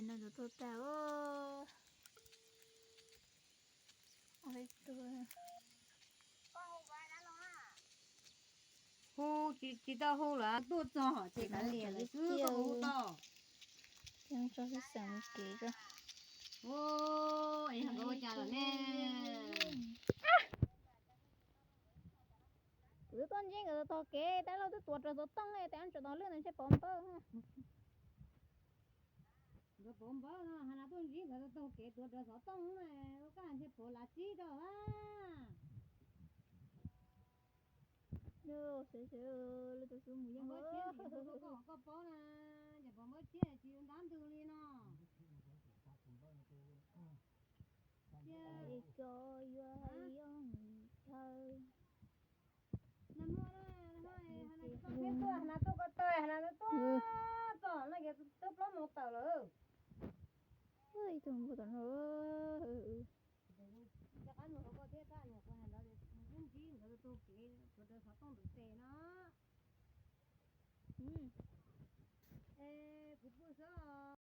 No tus tuaj tag. Hu tsis tau hu lawm, tuaj txog ces kav liam lawm xwb, koj puas hu tau? Tso xwb xeem kev. Ua cas lawm ne? Kuv twb tuaj ntsib nkawd tog kev, tab laj twb tuav rawv xov tooj, tab ntsis tog lwj ntawd ntshe pov npawb. Nkawd pov npawb no, hais tias tuaj ntsib nkawd tog kev tuav rawv xov tooj na, ua koj ntshe pov lav tsib rau a. Koj paub na, ces pov npawb tsib tsis ntab ntws li no. Cia, nag hmo na, nag hmo, hais tias tuaj ko taw, hais tias tuaj txog no ces twb plaub moos tawm lawm. Ib tug npua tom no. Rov qab mus hauv koj thiab, tab mus kuv hais ntawd, twb ntsib nkawd tog kev tuav rawv xov tooj ntawm tes no.